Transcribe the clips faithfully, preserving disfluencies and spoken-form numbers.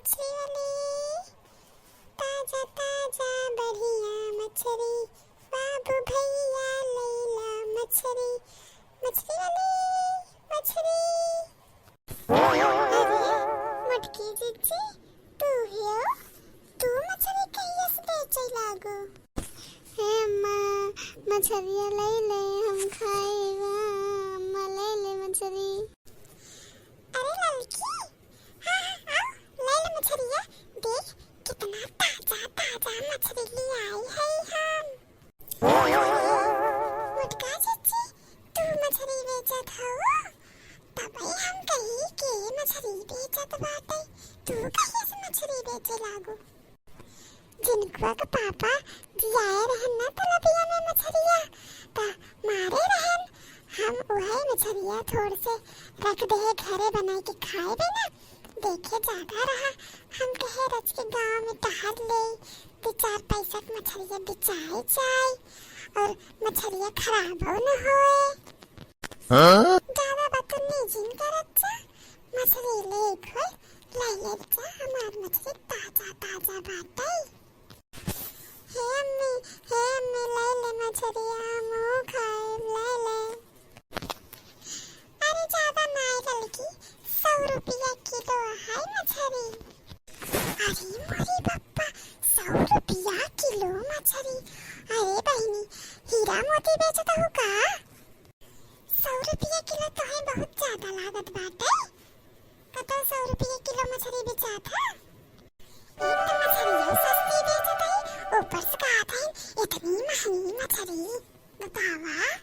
मछरी वाली, ताजा ताजा बढ़िया मछरी, बाबू भैया लैला मछरी। मछरी वाली, मछरी। अरे, मोटकी जिज्जी, तू हियो? तू मछरी कहिया से बेचे लागू? हे अम्मा, मछरिया लैले, हम खाएबा। अम्मा, लैले मछरी। अरे ललकी, हाँ, हाँ, आओ, लैले मछरिया। देख, कितना ताजा, ताजा मछरी ले आई है हम। मोटका जिज्जी, तू मछरी बेचत हऊ? तबे हम कही के मछरी बेचत बाटे, तू कहिया से मछरी बेचे लागू? जिनकुआ के पापा जियाए रहन ना तलबिया में मछरिया, त मारे रहन। हम उहे मछरिया थोड़ से रख देहे घरे बनाई के खाए बे ना, देखे ज्यादा रहा। हम कहे रच के गाँव में टहर ले, दो चार पैसा के मछरिया बिचाए जाए और मछरिया खराबो न होए। हाँ? ज्यादा बतमीजी न करत जा, मछरी लेक होई, लाई ले जा, हमार मछरी ताजा ताजा बाटे। हे अम्मी, हे अम्मी, लाई ले मछरिया, हमहू खाएब, लाई ले। अरे ज्यादा नाई ललकी, सौ रुपया किलो है मछरी। अरे मोरी बप्पा, सौ रुपया किलो मछरी। अरे बहिनी, हीरा मोती बेचत हो का? सौ रुपया किलो तो है, बहुत ज्यादा लागत बाटे। कतौ सौ रुपया किलो मछरी बेचात है। एक तो मछरिया सस्ती बेचत है, ऊपर से कहत है इतनी महंगी मछरी। बतावा,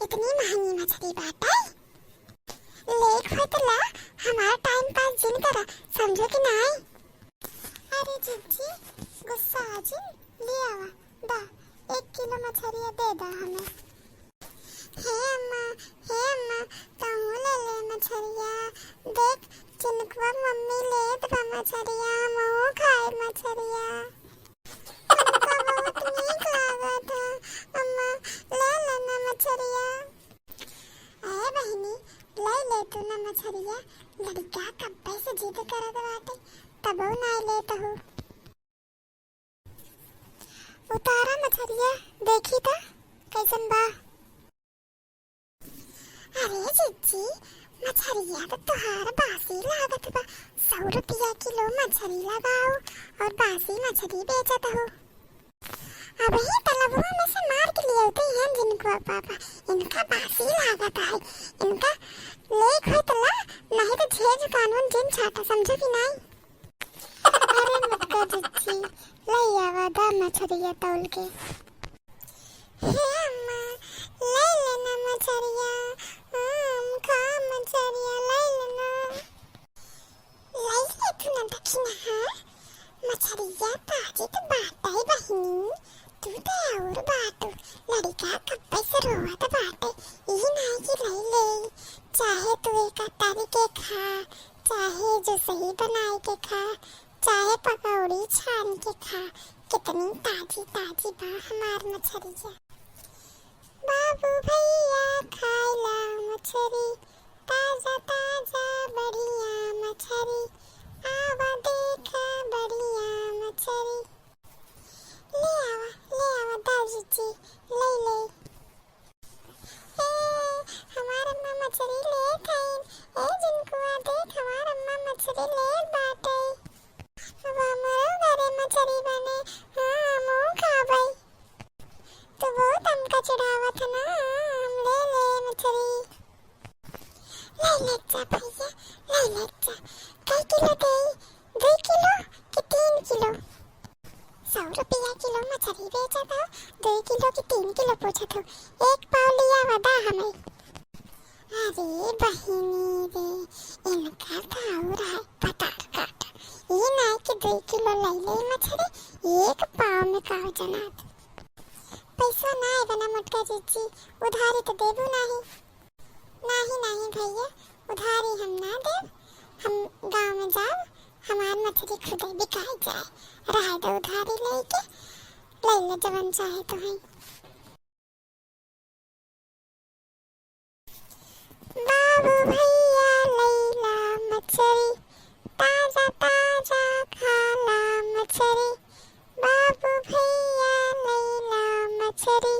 इतनी महंगी मछरी बाटे। लेक होत ला, हमार टाइम पास जिन करा, समझो कि नाई? अरे जिज्जी, गुस्सा जिन, ले आवा, दा, एक किलो मछरिया दे दा हमें। हे अम्मा, हे अम्मा, तहूँ ले ले मछरिया। देख, चिनकुआ मम्मी लेत बा मछरिया, हमहूँ खाए मछरिया। हमका बहुत नीक लागत ह, अम्मा, ले ले ना मछरिया। ए बहिनी, ले ले तू ना मछरिया, लड़का कब्बे से जिद करत बाटे, तबो नाई लेत हूँ। उतारा मछरिया, देखी त कैसन बा। अरे जिज्जी, मछरिया त तोहार बासी लागत बा। सौ रुपया किलो मछरी लगाओ और बासी मछरी बेचत हो। अबही तलबुआ में से मार के लियावते हैं जिनकुआ पापा, इनका बासी लागत है, इनका लेक होत ला, नहीं तो झेज कानून जिन छाटा, समझो कि नाई? अरे मोटका जिज्जी, लई आवा दा मछरिया तौल के। हे अम्मा, लई लेना मछरिया, हम खा मछरिया, लई लेना। लई ले तू ना दखिना, हाँ? मछरिया ताजी तो बाटे बहिनी, तू तो और बाटू, लड़का कब्बे से रोवत बाटे, ई नाई कि लई ले, चाहे तू एका तरी के खा, चाहे जो सही बनाए के खा, चाहे पकौड़ी छान के खा, कितनी ताजी ताजी बा हमार मछरिया। बाबू भैया खाइला मछरी, ताजा ताजा बढ़िया मछरी, आवा देखा बढ़िया मछरी। ले आवा, ले आवा दाऊ जिज्जी, ले ले। ए, हमार अम्मा मछरी लेत हईन। ए, जिनकुआ देख, हमार अम्मा मछरी लेत बाटे। अब हमरो घरे मछरी बने, हाँ, हमहू खाबै। तू बहुत हमका चिढ़ावत है ना, हम ले ले मछरी। ले ले जा भैया, ले ले जा। कै किलो देई? दुई किलो कि तीन किलो? सौ रुपया किलो मछरी बेचत हो, दुई किलो कि तीन किलो पूछत हो, एक पाव लियावा दा हमें। अरे बहिनी रे, इनका दाऊ रहे पतार काट, ई नाई कि दुई किलो लई ले मछरी, एक पाव में काव जनात। पैसा नाई बना मोटका जिज्जी, उधारी तो देबू नाहीं। नाहीं, नाहीं भैया, उधारी हम ना देब। हम गाँव में जाब, हमार मछरी खुदे बिकाई जाए। रहे दो उधारी लेके, ले ले जवन चाहे तोहई। बाबू भैया लैला मछरी, ताजा ताजा रे, बाबू भैया लैला मछरी।